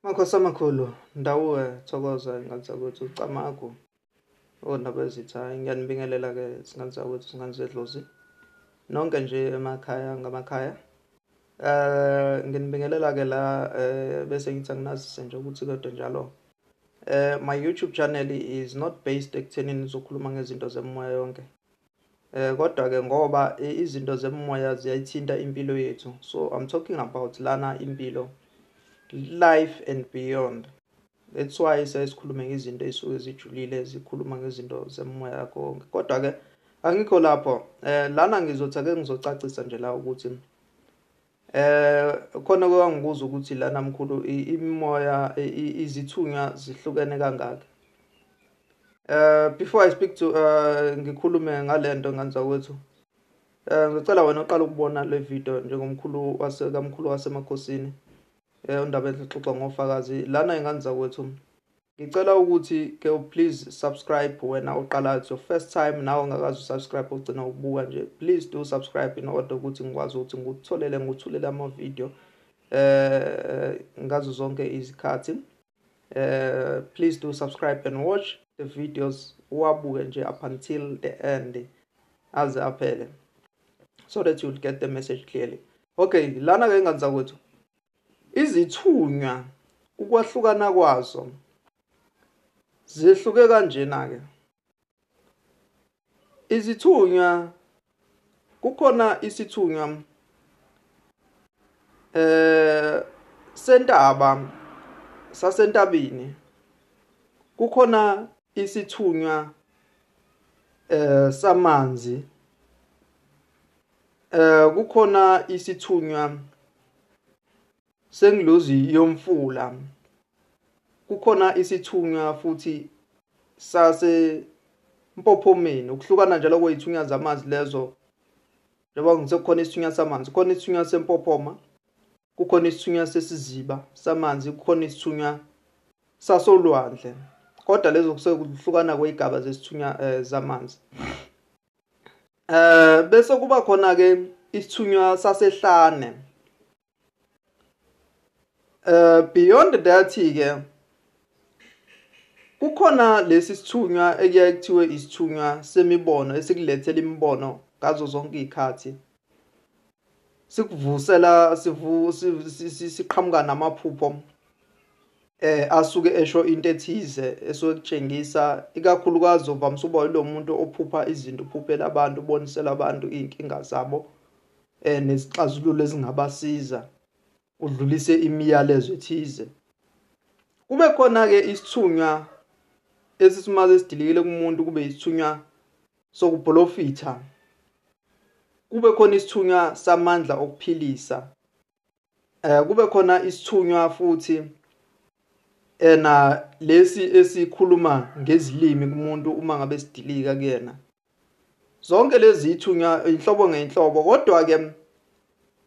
Makhosi amakhulu, Ndawuwe, Thokoza, ingane zakwethu, Camagu, ondaba ezitha, ngiyanibingelela-ke zingane zakwethu, zingane zedlozi. Nonke nje emakhaya ngamakhaya. Nginibingelela-ke la bese ngithi anginazise nje ukuthi kodwa njalo my YouTube channel is not based ekuthenini nizokhuluma ngezinto zemimoya yonke. Kodwa ke ngoba izinto zemimoya ziyayithinta impilo yethu. So I'm talking about lana impilo, life and beyond. That's why sesikhulume ngezinto ezisuke zijulile, zikhuluma ngezinto zemimoya yakho konke. Kodwa ke angikho lapho. Lana ngizothi ake ngizocacisa nje la ukuthi khona kwangibuza ukuthi lana mkhulu imimoya, izithunywa zihlukene kangaka. Before I speak to ngikhulume ngalento ngane zakwethu. Ngicela wena uqala ukubona le video njengomkhulu wase kamkhulu wasemakhosini. Undaba exoxa ngofakazi lana ingane zakwethu. Ngicela ukuthi ke please subscribe wena uqala, it's your first time nawe ongakazi usubscribe, ugcina ukubuka nje, please do subscribe in order ukuthi ngikwazi ukuthi ngikutholele, ngikuthulele ama video ngazo zonke izikhathi. Please do subscribe and watch the videos, uwabuke nje up until the end aze aphele, so that you'll get the message clearly. Okay, lana ke ingane zakwethu, izithunywa ukwahlukana kwazo zehluke kanjena ke. Izithunywa, kukhona isithunywa sentaba, sasentabeni, kukhona isithunywa samanzi, kukhona isithunywa sengilozi yomfula, kukhona isithunywa futhi sase mpophomeni. Ukuhlukana njalo kwezithunywa zamanzi lezo, njengoba ngisekukhona isithunywa samanzi, kukhona isithunywa sempophoma, kukhona isithunywa sesiziba samanzi, kukhona isithunywa sasolwandle. Kodwa lezo kusekuhlukana kwezigaba zesithunywa zamanzi. Bese kuba khona ke isithunywa sasehlane. Beyond that ke kukhona lesi sithunywa ekuyaye kuthiwe isithunywa semibono, esikulethela imibono ngazo zonke izikhathi, sikuvusela, siqhamuka namaphupho asuke esho into ethize esuke kutshengisa, ikakhulukazi uvamise uba lo muntu ophupha izinto, uphuphela abantu, ubonisela abantu izinkinga zabo nezixazululo ezingabasiza, udlulise imiyalezo ethize. Kube khona ke isithunywa esisimaze sidilikile kumuntu, kube isithunywa sokubholofitha, kube khona isithunywa samandla okuphilisa, kube khona isithunywa futhi ena lesi esikhuluma ngezilimi kumuntu uma ngabe sidilika kuyena. Zonke lezi ithunywa inhlobo ngeinhlobo, kodwa ke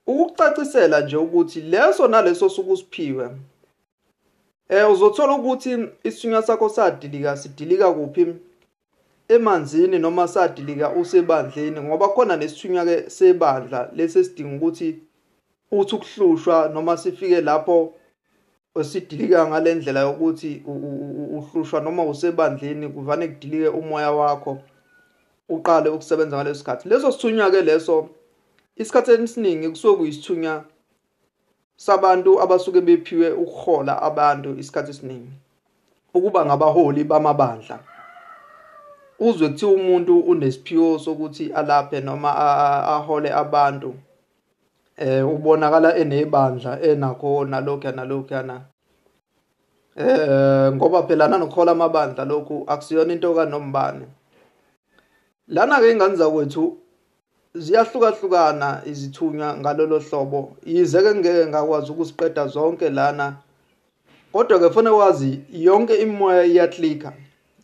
ukucacisela nje ukuthi leso naleso sukusiphiwe, uzothola ukuthi isithunywa sakho sadilika, sidilika kuphi, emanzini noma sadilika usebandleni, ngoba khona nesithunywa ke sebandla lesi esidinga ukuthi uthi ukuhlushwa noma sifike lapho esidilika ngalendlela yokuthi uhlushwa noma usebandleni, kuvane kudilike umoya wakho uqale ukusebenza ngaleso sikhathi. Leso sithunywa ke leso isikhathi esiningi kusuke kuyisithunywa sabantu abasuke bephiwe ukuhola abantu isikhathi esiningi, ukuba ngabaholi bamabandla. Uzwe kuthiwa umuntu unesiphiwo sokuthi alaphe noma ahole abantu, ubonakala enebandla enakho nalokho nalokhuyana, ngoba phela nanokuhola amabandla lokhu akusiyona into kanombani. Lana ke ingane zakwethu ziyahlukahlukana izithunywa ngalolo hlobo, yize ke ngeke ngakwazi ukusiqeda zonke lana, kodwa ke kufanele wazi yonke imimoya iyaklika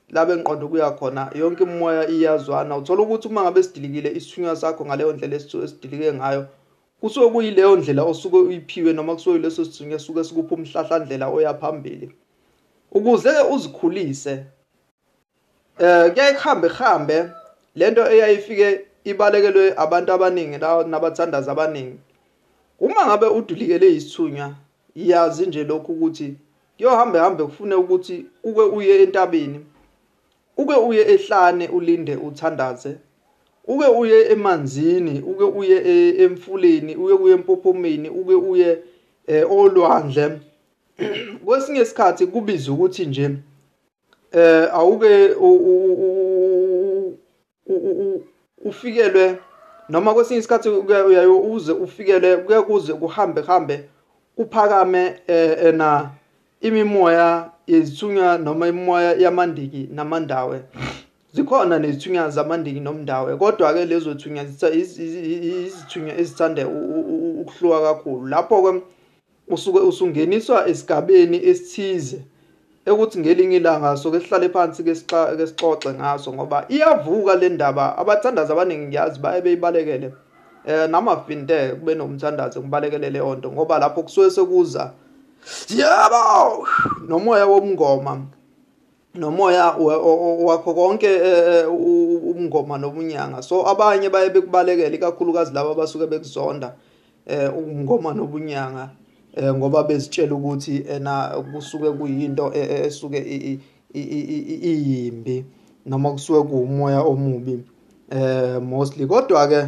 la bengiqonda ukuya khona, yonke imimoya iyazwana. Uthola ukuthi uma ngabe sidilikile isithunywa sakho ngaleyo ndlela esidilike ngayo, kusuke kuyileyo ndlela osuke uyiphiwe, noma kusuke leso sithunywa esuke sikupha umhlahlandlela oya phambili ukuze ke uzikhulise. Kuyaye kuhambe kuhambe lento eyayifike ibalekelwe abantu abaningi la nabathandazi abaningi. Uma ngabe udulikele isithunywa, yazi nje lokhu ukuthi Kuyohambe hambe kufune ukuthi uke uye entabeni, uke uye ehlane ulinde uthandaze, uke uye emanzini, uke uye emfuleni, uke uye empophomeni, uke uye olwandle. Kwesinye isikhathi kubiza ukuthi nje awuke ufikelwe, noma kwesinye isikhathi uyaye uze ufikele, kuye kuze kuhambe hambe kuphakame na imimoya yezithunywa noma imimoya yamandiki namandawe. Zikhona nezithunywa zamandiki nomndawe, kodwa ke lezo thunywa izithunywa ezithande ukuhluka kakhulu. Lapho ke usuke usungeniswa esigabeni esithize ekuthi ngelinye ilanga soke sihlale phansi ke sixoxe ngaso, ngoba iyavuka le ndaba. Abathandazi abaningi ngiyazi baye beyibalekele, namafinte kube nomthandazo ngibalekele leyo nto, ngoba lapho kusuke sekuza yebo nomoya womngoma nomoya wakho konke umngoma nobunyanga. So abanye baye bekubalekela, ikakhulukazi laba abasuke bekuzonda umngoma nobunyanga, ngoba bezitshela ukuthi ena kusuke kuyinto esuke iyimbi noma kusuke kuumoya omubi mostly. Kodwa ke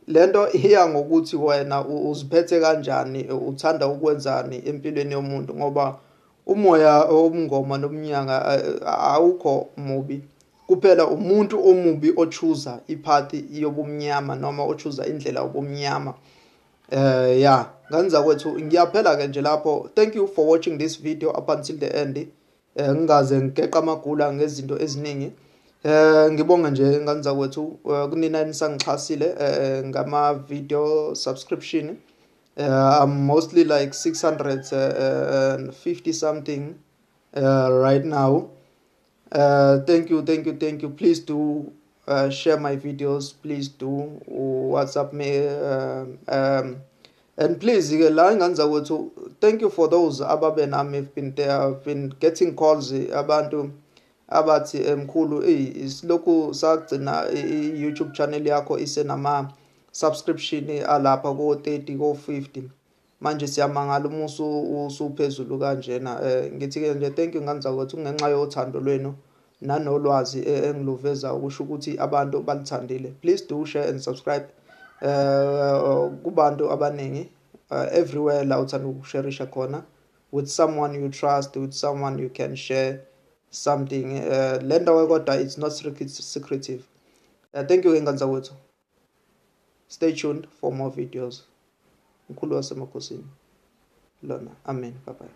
lento iya ngokuthi wena uziphethe kanjani, uthanda ukwenzani empilweni yomuntu, ngoba umoya omngoma nomnyanga awukho mubi, kuphela umuntu omubi ochuza iphathi yobumnyama noma ochuza indlela yobumnyama. Yeah, nganza kwethu ngiyaphela ke nje lapho. Thank you for watching this video up until the end. Ngingaze ngigeqa amagula ngezinto eziningi. Ngibonga nje nganza kwethu kunina enisangixhasile ngama video subscription. I'm mostly like 650 something right now. Thank you, thank you, thank you. Please do share my videos. Please do WhatsApp me, and please la nganza kwethu, thank you for those ababe nami have been there. I've been getting calls abantu abathi mkhulu, hey, silokhu sagcina i-YouTube channel yakho isenama subscription alapha ko 30 ko 50, manje siyamangala uma usuphezulu kanjena. Ngithi ke nje thank you nganza kwethu ngenxa yothando lwenu nanolwazi engiluveza, ukusho ukuthi abantu balithandile. Please do share and subscribe kubantu abaningi everywhere la uthanda ukusharisha khona, with someone you trust, with someone you can share something. Le ndawo kodwa it's not secretive. Thank you nganza kwethu. Stay tuned for more videos. Mkhulu wasemakhosini lona. Amen. Bye bye.